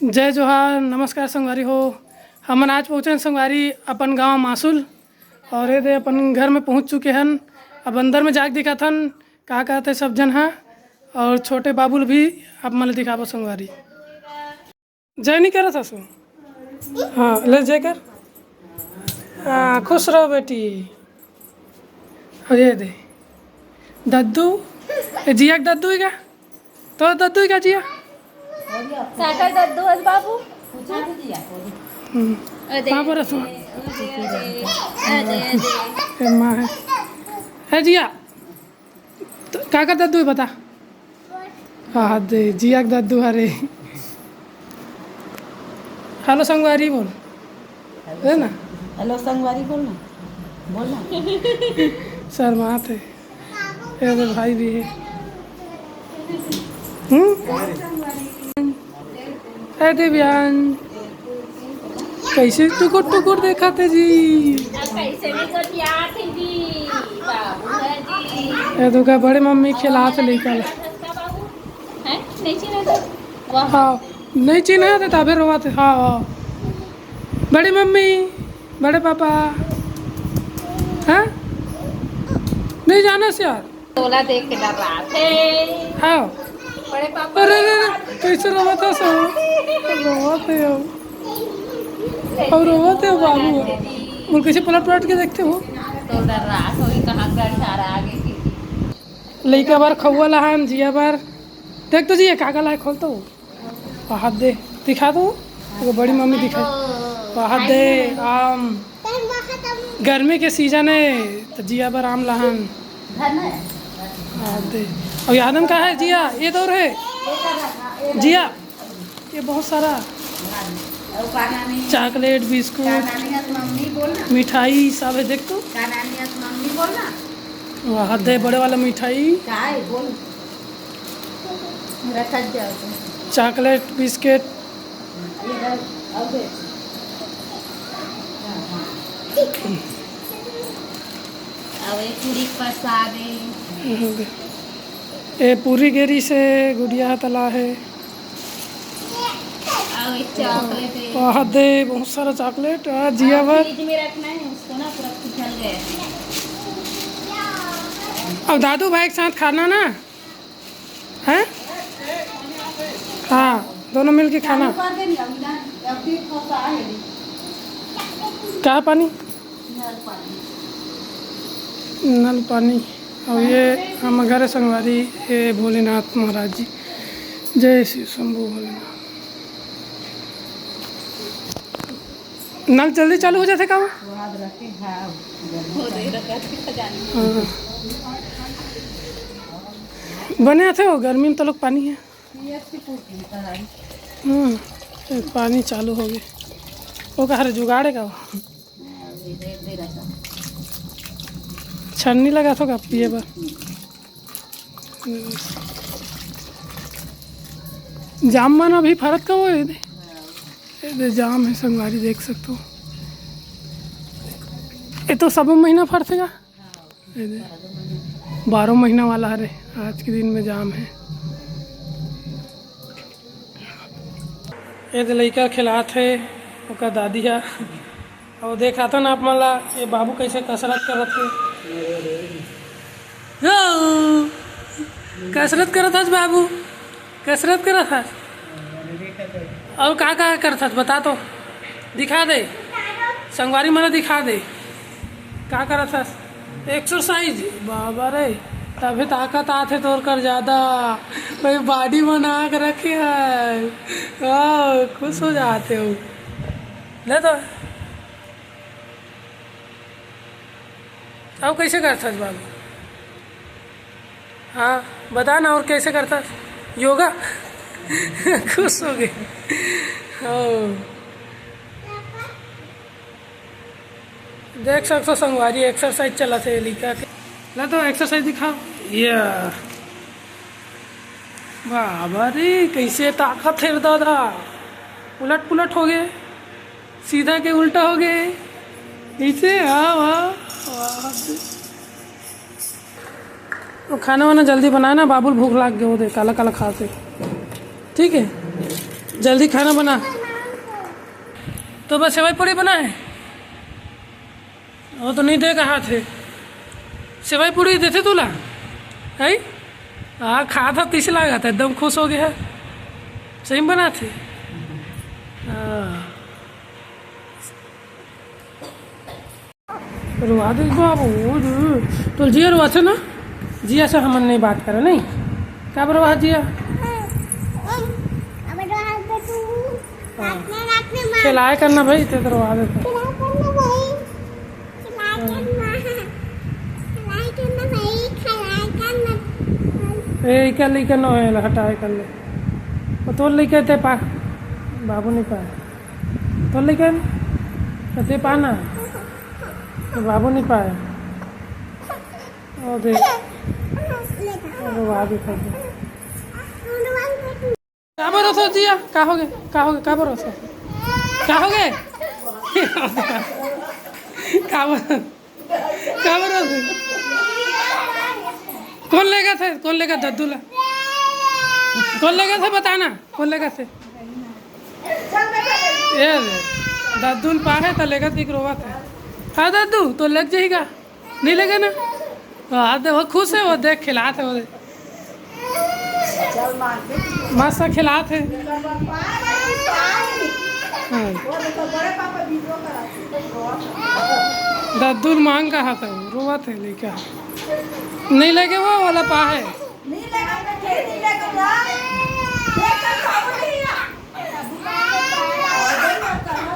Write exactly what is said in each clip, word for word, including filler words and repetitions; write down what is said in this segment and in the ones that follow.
जय जोहार, नमस्कार संगवारी हो। हमन आज पहुँचन संगवारी अपन गांव मासुल, और ये दे अपन घर में पहुँच चुके हन। अब अंदर में जाके दिखाथन का कहते सब जन हा, और छोटे बाबुल भी आप मन ल दिखाबो संगवारी। जय नहीं करत हसो? हाँ, ले जय कर। हाँ, खुश रहो बेटी। और ये दे दद्दू, ये जिया के दद्दू ही का? तो दद्दू ही का जिया? काकर दद्दू हस बाबू? हम्म। अरे, कहाँ पर हसो? अरे, अरे, अरे, अरे। ए माँ है। ए जिया, तो काकर दद्दू है बता। हाँ, दे, जिया के दद्दू हरे। हेलो संगवारी बोल, है ना? हेलो संगवारी बोल ना, बोल ना। शर्मात है। ए दे भाई भी है। हम्म। ए देव्यांश, कैसे टुकुर टुकुर देखा थे जी? अब कैसे भी गोठियात है जी, बाबू है जी। ए तो का बड़े मम्मी खिलात लइका ला। हैं? नहीं चिन्हे तो? वाह। हाँ, नहीं चिन्हे थे तबे रोवत हे। हाँ, हाँ। बड़ी मम्मी, बड़े पापा, हैं? नहीं जाने से यार। तोला देख के डर्राथे। हाँ। बड़े पापा। अरे, अरे, अरे, कैसे रोवत हे सो? रोवत हे अब। और रोवत हे बाबू। बोल, कैसे पलट पलट के देखते हो? तो डर्राथे, वही कहाँ गड़ियारा आगे की। लइका बर खउआ लाहन, जिया बर। देख तो जिया, काका लाए खोल तो। वहाँ दे, दिखा दो। वो बड़ी मम्मी दिखाई। वहाँ दे, आम। गर्मी के सीजन है, तो जिया बर आम लाहन। वहाँ दे। और यादन का है जिया? ये दौर है। जिया, ये बहुत सारा। और का नाम है? चॉकलेट, का बिस्कुट, नाम है? मम्मी बोल ना। मिठाई सब है, देख तो। का नाम है? मम्मी बोल ना। वहाँ दे, बड़े वाला मिठाई। का है? बोल। रखत जाओ तुम। Chocolate, biscuit. इधर, अब दे। हाँ, हाँ। अब एक पूरी पसा दे। ए पूरी गेरी से गुड़िया तला है। अब एक चॉकलेट है। वहाँ दे, बहुत सारा चॉकलेट। आ, जिया हाँ, बर। फ्रिज में रखना है उसको ना, पूरा पिघल गया है। अब दादू भाई के साथ खाना ना। हैं? हाँ, दोनों मिल के खाना। चालू कर दे ना, अभी ना, अभी थोड़ा सा है। का पानी? नल पानी। नल पानी। और ये हम घर संगवारी, ये भोलेनाथ महाराज जी। जय शिव शंभू भोलेनाथ। नल जल्दी चालू हो जाथे का वो? स्वाद रखे, हाँ। हाँ। बने आथे वो, गर्मी में तो लोग पानी है। हम्म, ये पानी चालू हो गए। वो कहा रे जुगाड़े का वो? छन्नी लगा थो का पिए बर? हम्म। जाम मन अभी फरत का वो है दे। ये दे जाम है संगवारी, देख सकते हो। ये तो सब महीना फरथे का? ये दे, बारह महीना वाला हरे आज के दिन में जाम है। ये दे लइका खिलात है, ओकर दादी हा। और देखाथन आप मन ला, ये बाबू कैसे कसरत करत हे। यो, कसरत करत हस बाबू, कसरत करत हस। और का का करत हस बता तो, दिखा दे, संगवारी मन ला दिखा दे। का करत हस? एक्सरसाइज। बाबा रे, तभे ताकत आथे तोर कर ज्यादा। भाई बॉडी बना के रखे है। वाह, खुश हो जाते हो। ले तो। अब कैसे करत हस बाबू? हाँ, बता ना, और कैसे करत हस योगा? खुश हो गए। हाँ। देख सकथो संगवारी, एक्सरसाइज चलत हे लइका के। ला तो एक्सरसाइज दिखा। या बाबा रे, कैसे ताकत हे दादा। उलट पुलट हो गए, सीधा के उल्टा हो गए। कैसे? हाँ, हाँ, हाँ। तो खाना वाना जल्दी बनाना, बाबू ल भूख लाग गए, वो दे काला काला खाते। ठीक है, जल्दी खाना बना। तो बस सेवई पूरी बना है, वो तो नहीं दे कहा थे। सेवई पूरी देथे तुला, है? हाँ, खा था, तीस लागत है, एकदम खुश हो गया है। सही में बना थे। हाँ। रोवा दे बाबू, तो जिया रोवा थे ना, जिया से हमन नहीं बात करे नहीं, का रोवा जिया? हाँ। खिलाए करना भाई, ते तो रोवा देते। ए, इका लइका न होए, हटाए कर ले। वो तोर लइका ते पा, बाबू नहीं पाए। तोर लइका न, तो ते पा ना। तो बाबू नहीं पाए। ओ देख। अरे वाह, देखो तो। का बरस हो जिया? का हो गे? का हो गे? का बरस हो? का हो गे? का बरस? का बरस हो? कौन लेगथे? कौन लेगथे दद्दू ला? कौन लेगथे बताना? कौन लेगथे? ए, दद्दू ल पाहे त लेगथे कि रोवत हे। हाँ दद्दू, तो लेग जाही का? नहीं लेगे ना? हाँ, दे, वो खुश है, वो देख खिलात है, वो देख। मस्त खिलात है। हाँ। दद्दू ल मांग कहा था, रोवत है लइका। नहीं लेगे वो वाला पाहे।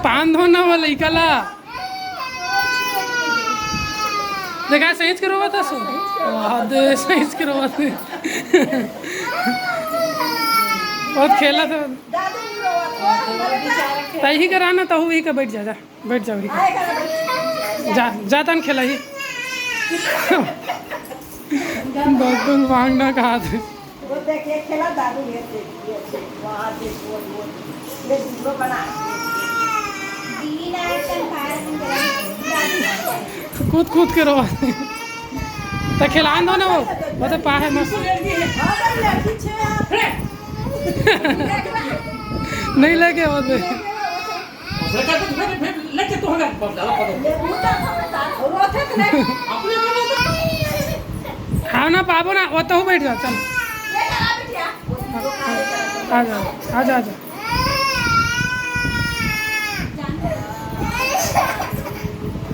पान धोना वाला इकला। देखा, सही के रोवत हस। वाह, दे, सही के रोवत हे। बहुत खेलत हे। तही करा ना, तहू ही का बैठ जा, जा। बैठ जा, वही का। जा, जा तन खेला ही। दद्दू ल मांग ना कहा थे। वो देख, ये खेला दादू, ये देख, ये देख, वहाँ देख, वो, वो, ये दूसरो बना। कूद कूद के रोवा। त खिलान दो ना वो, वो तो पाहे मस्त। नहीं लेगे वो तो। हाँ ना, पाबो ना, वो तो बैठ जा, चल। आ जा, आ जा, आ जा।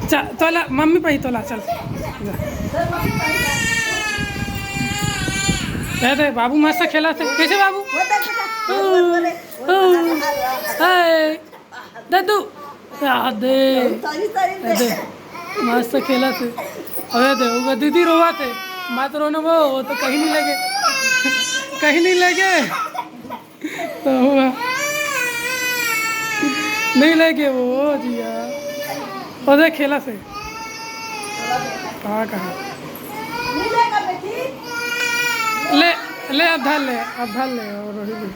चल, तोला, मम्मी पाही तोला, चल। जा। दे, दे, बाबू मस्त खेलत हे। कैसे बाबू? हाय। दद्दू, आ दे। दे। मस्त खेलत हे। अरे दे, वो दीदी रोवत हे। मत रोना वो, वो तो कहीं नहीं लेगे। कहीं नहीं लेगे। तो हुआ। नहीं लेगे वो, जिया। वो देख खेलत हे। कहाँ, कहाँ? ले, ले, अब धर ले, अब धर ले, और रोही भी।